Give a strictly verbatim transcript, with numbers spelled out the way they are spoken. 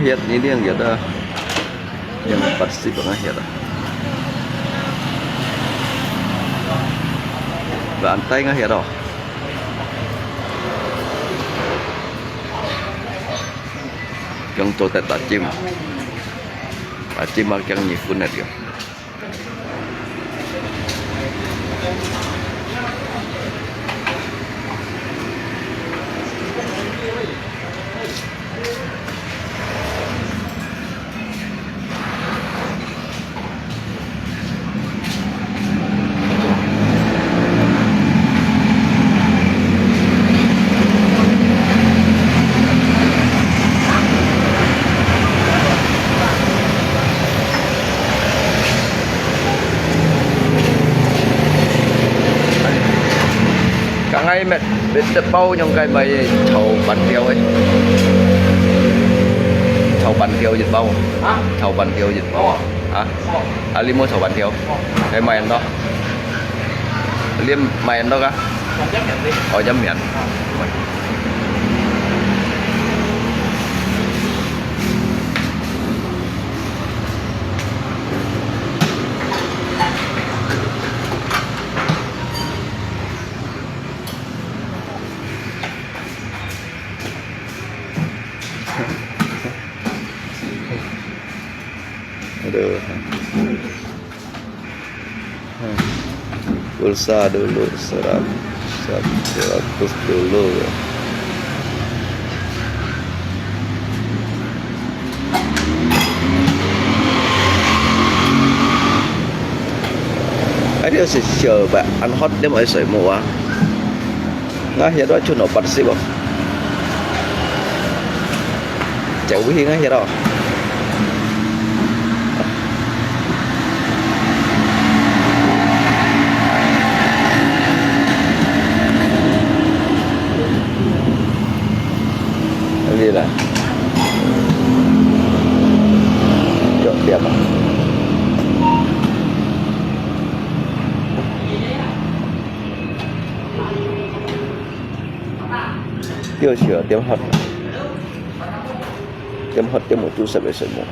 Hiet，你兩月啊，兩月八十啊，𠊎歇啊。Lantai𠊎歇哦。Kiang做得打尖，打尖啊，kiang二分啊，對。 剛才乜，乜得包用該買炒粄條誒，炒粄條一包，啊？炒粄條一包，哦。啊？哦。啊，你無炒粄條？哦。還買很多？你買很多个？哦，一面的。哦，一面。啊。 Aduh. Hmm. Pulsa dulu seratus, seratus dulu. Ai, dia si siapa? Anhot dia mau isai mua. Ngah ya dua chun opat sih, Bang. Jauh hi ngah ya dua. Ini lah. Jok dia, Bang. Yuk sio, tiêm hót. Tiêm hót, tiêm một chút sẽ về sợi mũ.